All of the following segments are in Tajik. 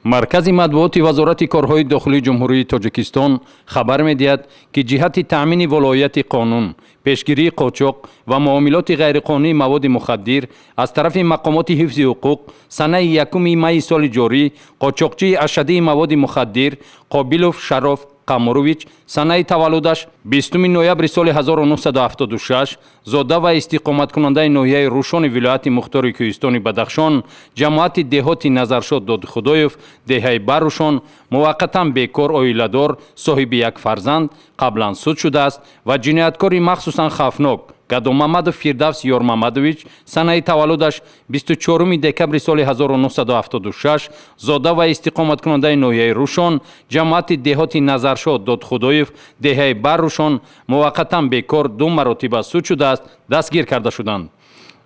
Маркази матбуоти Вазорати корҳои дохилии Ҷумҳурии Тоҷикистон хабар медиҳад, ки ҷиҳати таъмини волоияти қонун, пешгирии қочоқ ва муомилоти ғайриқонунии маводи мухаддир аз тарафи мақомоти ҳифзи ҳуқуқ санаи 1 майи соли ҷорӣ қочоқчии ашаддии маводи мухаддир Қобилов Шароф Қамурович, санаи таваллудаш 20 ноябри соли 1976, зода ва истиқоматкунандаи ноҳияи Рӯшони вилояти мухтори Кӯҳистони Бадахшон, ҷамоати деҳоти Назаршод Додхудоев, деҳаи Баррӯшон, муваққатан бекор, оиладор, соҳиби як фарзанд, қаблан суд шудааст ва ҷинояткори махсусан хавфнок Гадомамадов Фирдавс Ёрмамадович, санаи таваллудаш 24 декабри соли 1976, зода ва истиқоматкунандаи ноҳияи Рӯшон, ҷамоати деҳоти Назаршод Додхудоев, деҳаи Баррӯшон, муваққатан бекор, ду маротиба суд шудааст, дастгир карда шуданд.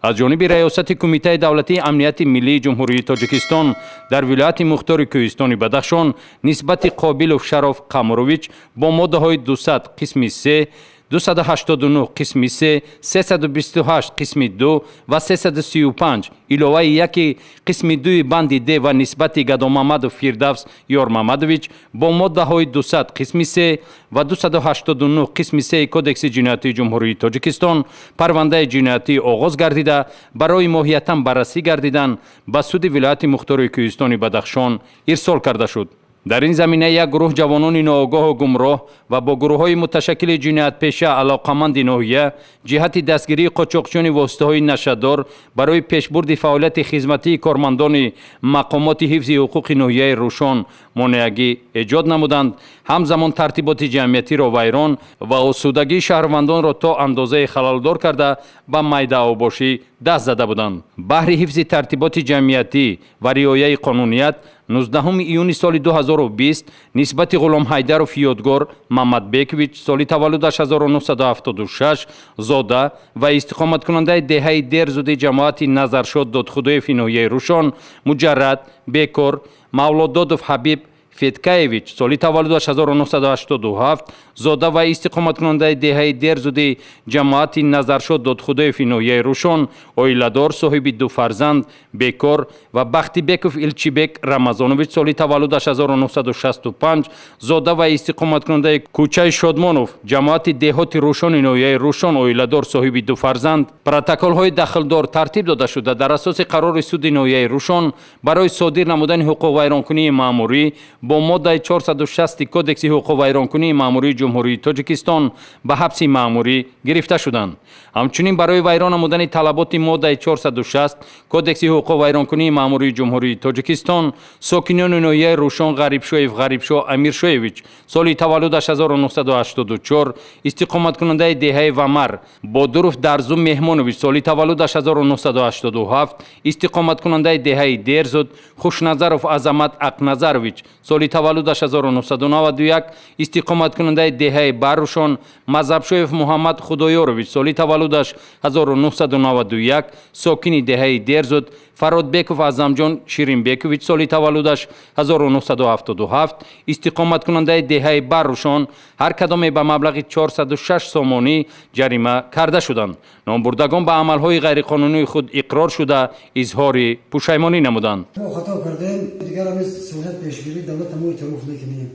Аз ҷониби Раёсати Кумитаи давлатии амнияти миллии Ҷумҳурии Тоҷикистон дар вилояти мухтори Кӯҳистони Бадахшон нисбати Қобилов Шароф Қамурович бо моддаҳои 200 қисми 3, 289 қисми 3, 328 қисми 2 ва 335 иловаи 1 қисми 2 банди д ва нисбати Гадомамадов Фирдавс Ёрмамадович бо моддаҳои 200 қисми 3 ва 289 қисми 3 Кодекси ҷиноятии Ҷумҳурии Тоҷикистон парвандаи ҷиноятӣ оғоз гардида, барои моҳиятан баррасӣ гардидан ба суди вилояти мухтори Кӯҳистони Бадахшон ирсол карда шуд. Дар ин замина як гурӯҳ ҷавонони ноогоҳу гумроҳ ва бо гурӯҳҳои муташаккили ҷиноятпеша алоқаманди ноҳия ҷиҳати дастгирии қочоқчиёни воситаҳои нашъадор барои пешбурди фаъолияти хизматии кормандони мақомоти ҳифзи ҳуқуқи ноҳияи Рӯшон монеагӣ эҷод намуданд. Ҳамзамон тартиботи ҷамъиятиро вайрон ва осудагии шаҳрвандонро то андозае халалдор карда, ба майдаобошӣ даст зада буданд. Баҳри ҳифзи тартиботи ҷамъиятӣ ва риояи қонуният 19 июни соли 2020 нисбати Ғуломҳайдаров Ёдгор Мамадбекович, соли таваллудаш 1976, зода ва истиқоматкунандаи деҳаи Дерзуди ҷамоати Назаршод Додхудоеви ноҳияи Рӯшон, муҷаррад, бекор, Мавлододов Ҳабиб Феткаевич, соли таваллудаш 1987, зода ва истиқоматкунандаи деҳаи Дерзуди ҷамоати Назаршод Додхудоеви ноҳияи Рӯшон, оиладор, соҳиби ду фарзанд, бекор ва Бахтибеков Илчибек Рамазонович, соли таваллудаш 1965, зода ва истиқоматкунандаи кӯчаи Шодмонов, ҷамоати деҳоти Рӯшони ноҳияи Рӯшон, оиладор, соҳиби ду фарзанд протоколҳои дахлдор тартиб дода шуда, дар асоси қарори суди ноҳияи Рӯшон барои содир намудани ҳуқуқвайронкунии маъмурӣ бо моддаи 460 Кодекси ҳуқуқвайронкунии маъмурии Ҷумҳурии Тоҷикистон ба ҳабси маъмурӣ гирифта шуданд. Ҳамчунин барои вайрон намудани талаботи моддаи 460 Кодекси ҳуқуқвайронкунии маъмурии Ҷумҳурии Тоҷикистон сокинони ноҳияи Рӯшон Ғарибшоев Ғарибшоҳ Амиршоевич, соли таваллудаш 1984, истиқоматкунандаи деҳаи Вамар, Бодуров Дарзу Меҳмонович, соли таваллудаш 1987, истиқоматкунандаи деҳаи Дерзуд, Хушназаров Азамат Ақназарович, соли таваллудаш 1991, истиқоматкунандаи деҳаи Баррӯшон, Мазҳабшоев Муҳаммад Худоёрович, соли таваллудаш 1991, сокини деҳаи Дерзуд, Фародбеков Аъзамҷон Ширинбекович, соли таваллудаш 1977, истиқоматкунандаи деҳаи Баррӯшон ҳар кадоме ба маблағи 406 сомонӣ ҷарима карда шуданд. Номбурдагон ба амалҳои ғайриқонунии худ иқрор шуда, изҳори пушаймонӣ намуданд. Мо хато кардем, дигар ҳамин сиёсат пешгирии давлата мо эътироф мекунем,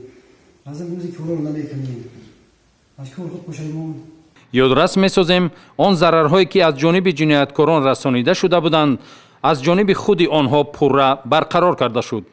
аз ин рӯзи кӯрор намекунем, аз кори худ пушаймон. Ёдрас месозем, он зарарҳое, ки аз ҷониби ҷинояткорон расонида шуда буданд, аз ҷониби худи онҳо пурра барқарор карда шуд.